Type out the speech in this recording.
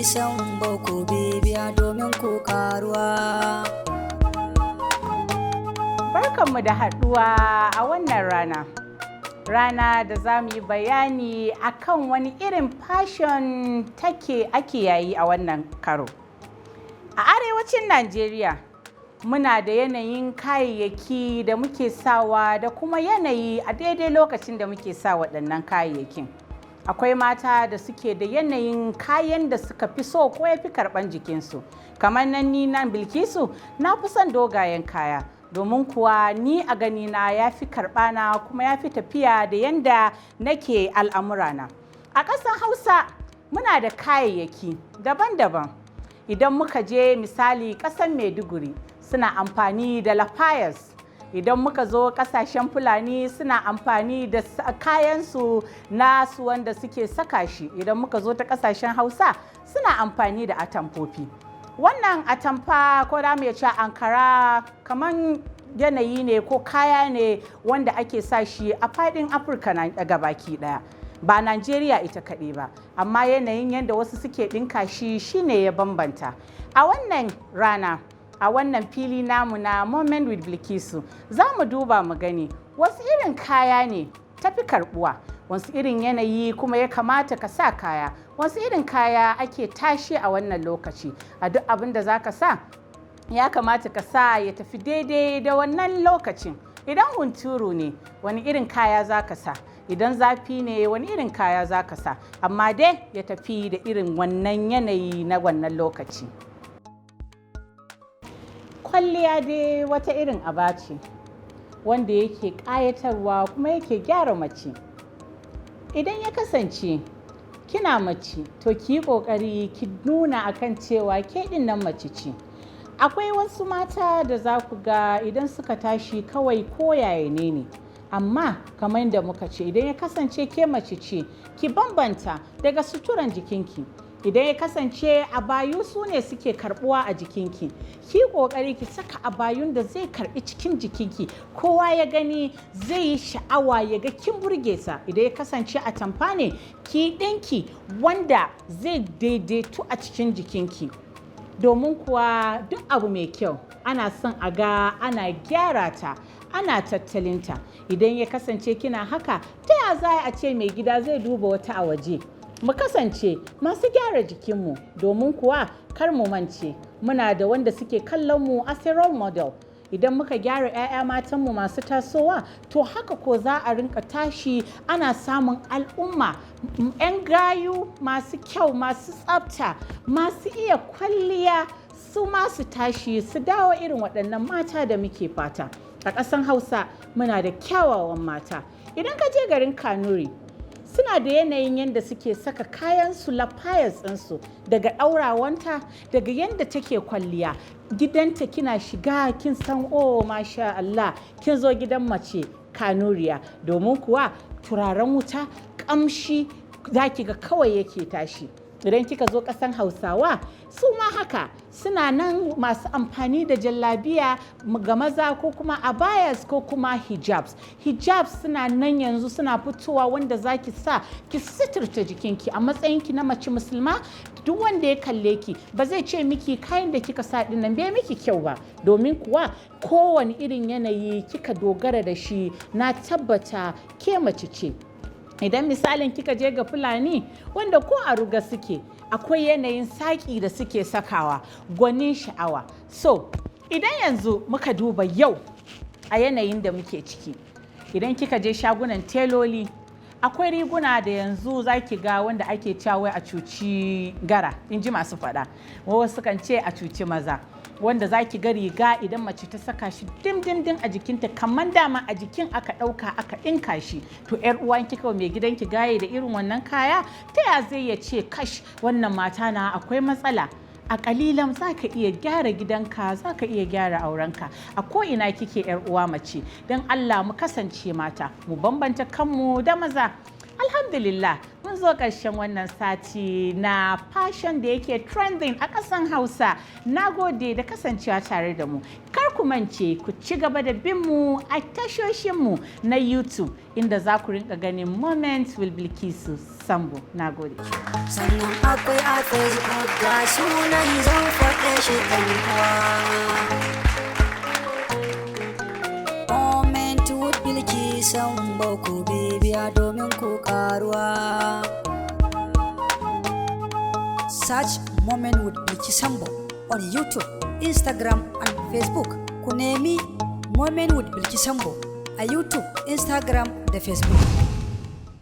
Sambo, ku bibiya domin ku karuwa. Barkanmu da haɗuwa a wannan rana. Rana da za mu yi bayani akan wani irin fashion take ake yayi a wannan karo. A arewacin Najeriya muna da yanayin kayayyaki da muke sawa da kuma yanayi a daidai lokacin da muke sa waɗannan kayayyakin. Akwai mata da suke da yanayin kayan da suka fi so ko ya fi karɓan jikinsu. Kamar nan ni nan Bilkisu, na fi son dogayen kaya. Domin kuwa ni a ganina ya fi karɓana kuma ya fi tafiya da yanda nake al'amurana. A ƙasar Hausa muna da kayayyaki daban-daban. Idan muka je misali ƙasar Maiduguri, suna amfani da lafayas. Idan muka zo ƙasashen Fulani, suna amfani da kayansu nasu wanda suke saka shi. Idan muka zo ta ƙasashen Hausa, suna amfani da atamfofi. Wannan atamfa ko da mu iya cewa ankara, kaman yanayi ne ko kaya ne wanda ake sa shi a faɗin Afirka na gabaki ɗaya. Ba Najeriya ita kaɗai ba, amma yanayin yadda wasu suke ɗinka shi shine ya bambanta. A wannan rana, a wannan fili namu na Moment with Bilkisu, za mu duba mu gani wasu irin kaya ne tafi karɓuwa, wasu irin yanayi kuma ya kamata ka sa kaya, wasu irin kaya ake tashi a wannan lokaci. A duk abin da za ka sa, ya kamata ka sa ya tafi daidai da wannan lokacin. Idan hunturu ne, wani irin kaya za ka sa? Idan zafi ne, wani irin kaya za ka sa? Amma dai ya tafi da irin wannan yanayi na wannan lokaci. Kwalliya dai wata irin aba ce wanda yake ƙayatarwa kuma yake gyara mace. Idan ya kasance kina mace, to ki yi ƙoƙari ki nuna akan cewa ke ɗin nan mace ce. Akwai wasu mata da za ku ga idan suka tashi kawai ko yaya ne. Amma kamar yadda muka ce, idan ya kasance ke mace ce, ki bambanta daga suturan jikinki. Idan ya kasance abayu su ne suke karbuwa a jikinki, ki kokari ki saka abayun da zai karbi cikin jikinki. Kowa ya gani zai yi sha'awa ya ga kin burge sa. Idan ya kasance atamfa ne, ki ɗinki wanda zai daidaitu a cikin jikinki. Domin kuwa duk abu mai kyau ana son a ga ana gyara ta, ana tattalinta. Idan ya kasance kina haka, ta ya za a ce mai gida zai duba wata a waje? Mu kasance masu gyara jikinmu, domin kuwa kar mu mance muna da wanda suke kallon mu as a role model. Idan muka gyara 'ya'ya matanmu masu tasowa, to haka ko za a rinka tashi ana samun al'umma 'yan gayu masu kyau, masu tsafta, masu iya kwalliya, su masu tashi su dawo irin waɗannan mata da muke fata. A ƙasan Hausa muna da kyawawan mata. Idan ka je garin Kanuri, suna da yanayin yadda suke saka kayansu, lafayas ɗinsu, daga ɗaurawanta, daga yadda take kwalliya gidanta, kina shiga kin san, "Oh, masha Allah, kin zo gidan mace Kanuriya," domin kuwa turaren wuta, ƙamshi za ki ga kawai yake tashi. Idan kika zo ƙasan Hausawa, su ma haka, suna nan masu amfani da jallabiya ga maza ko kuma abayas ko kuma hijabs. Hijabs suna nan yanzu suna fitowa, wanda za ki sa ki suturta jikinki a matsayinki na mace Musulma. Duk wanda ya kalle ki ba zai ce miki kayan da kika sa ɗin nan bai miki kyau ba, domin kuwa kowane irin yanayi kika dogara da shi, na tabbata ke mace ce. Idan misalin kika je ga Fulani, wanda ko a ruga suke, akwai yanayin saƙi da suke sakawa gwanin sha'awa. So idan yanzu muka duba yau a yanayin da muke ciki, idan kika je shagunan teloli, akwai riguna da yanzu za ki ga wanda ake cewa a cuci gara, in ji masu faɗa, wasu kan ce a cuci maza, wanda za ki ga riga idan mace ta saka shi dim dim dim a jikinta, kamar dama a jikin aka ɗauka aka ɗinka shi. To yar uwan kika mai gidanki gaye da irin wannan kaya, ta ya zai ya ce, "Kash, wannan mata na akwai matsala"? A kalilan za ka iya gyara gidanka, za ka iya gyara aurenka a ko'ina kike, yar uwa mace. Don Allah mu kasance mata, mu bambanta kanmu da maza. Alhamdulillah, mun zo ƙarshen wannan sati na fashion da yake trending a ƙasan Hausa. Na gode da kasancewa tare da mu. Kar ku mance ku ci gaba da bin mu a tashoshinmu na YouTube, inda za ku rinka ganin Moments with Bilkisu Sambo. Na gode. Sannan akwai a Facebook, ga sunan zan faɗe shi ɗan uwa. Moment with Bilki Sambo, ku bibiya domin ku karuwa. Search Moment with Bilki Sambo on YouTube, Instagram and Facebook. Ku nemi Moment with Bilki Sambo a YouTube, Instagram da Facebook.